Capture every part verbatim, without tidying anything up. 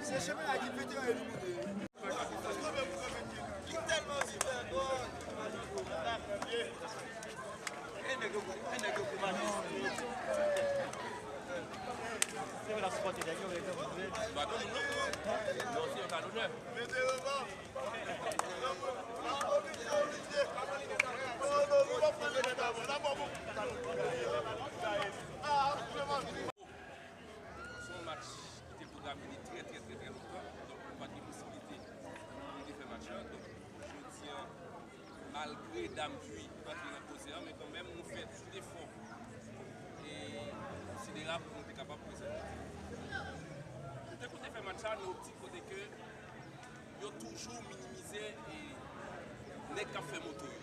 Se chemen la ki pete an elimine. Li tèlman vivè, bò. Se yon match ki te pwograme li trè, trè, trè, trè lontan. Donk, nou pa t gen posiblite pou nou te fè match la. Donk, jodi a, malgre Damjou antre nan koze a, men kanmenm, nou fè tout efò e konsiderab pou nou te kapab prezante. Nou te konte fè match la nan optik kote ke yo toujou minimize e nèg k ap fè moto yo.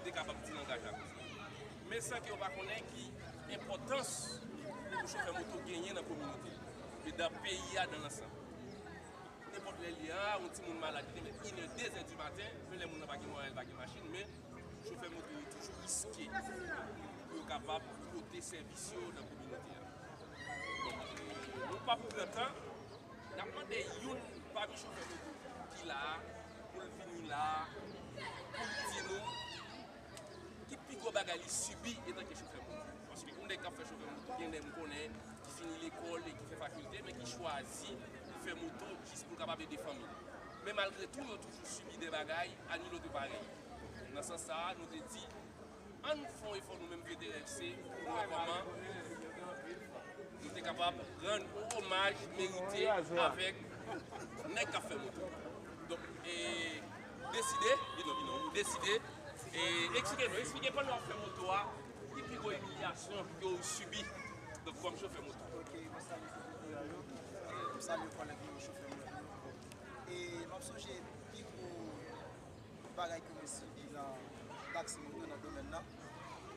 Te kapab di langaj la konsa. Men san ke yo pa konnen ki enpòtans pou chofè moto genyen nan kominote, e dan peyi a, dan lansanm. Nenpòt lè li an, yon timoun malad, li te mèt inè, dezè di maten, men lè moun nan pa gen mwayen, li pa gen machin, men chofè moto yo toujou riske pou yo kapab pote sèvis yo nan kominote a. Donk, nou p ap pran tan, n ap mande youn pami chofè moto ki la a, pou l vini la a, pou l di nou ki pi gwo bagay li sibi etanke chofè moto. Paske yon nèg k ap fè chofè moto, gen nèg m konnen ki fini lekòl e ki fè fakilte, men ki chwazi fè moto jis pou l kapab ede fanmi l. Men malgre tou, yo toujou sibi de bagay a nil otre parèy. Nan sans sa a, nou te di, ann fè yon efò nou menm, Veteran F C, pou nou wè kòman nou te kapab rann yon omaj merite avèk nèg k ap fè moto. Donk, e, deside, vin non, vin non, nou deside, e, eksplike nou, eksplike pandan w ap fè moto a, ki pi gwo imilyasyon ke w sibi, donk, kòm chofè moto. Ok, mwen salye tout moun yo, e, mwen salye kòlèg yo, chofè moto yo. E m ap sonje pi gwo bagay ke mwen sibi nan taksi moto nan domèn nan.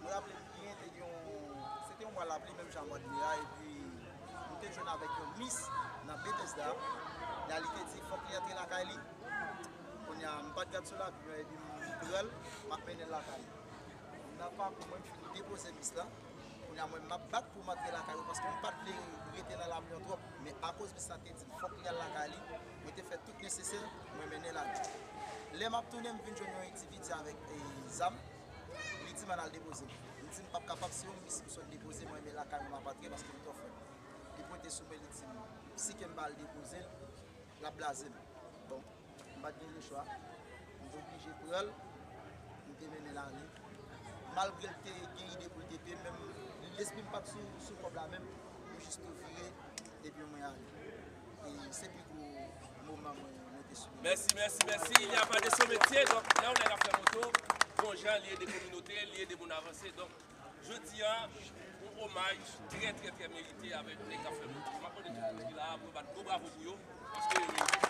Mwen raple m byen, te gen yon, se te yon mwa lapli, menm jan mwa de me a, epi m te jwenn avèk yon mis nan Bethesda. La, li te di fòk li antre lakay li. Kounye a, m pa t gad sou lavi an, epi m pran l, m ap mennen l lakay li. Nan pakou mwen, m fin depoze mis lan. Kounye a, mwen, m ap bat pou m antre lakay mwen, paske m pa t vle rete nan lapli an twòp. Men akoz mis lan te di m fòk li al lakay li, mwen te fè tout nesesè, mwen mennen l ale. Lè m ap tounen, m vin jwenn yon endividi avèk, e, zam. Li di m al depoze m. M di m p ap kapab, se yon mis m sot depoze, mwen renmen lakay mwen, m ap antre paske m twò frèt. Li pote sou mwen, li di m, si ke m pa al depoze l, l ap blaze m. Bon, m pa t gen lechwa. M te oblije pran l, m te mennen l ale. Malgre l te gen ide pou l te touye m, men lespri m pa t sou, sou kòb la menm, m jis tou vire, epi mwen ale. E se pi gwo moman mwen, mwen te sibi. Mèsi, mèsi, mèsi. Il n'y a pas de sot métier. Donk, lè yon nèg ap fè moto, bon jan, li ede kominote, li ede moun avanse. Donk, jodi a, yon omaj trè, trè, trè merite avèk nèg k ap fè moto. M ap mande tout moun ki la a pou yo bat gwo bravo pou yo, paske yo merite.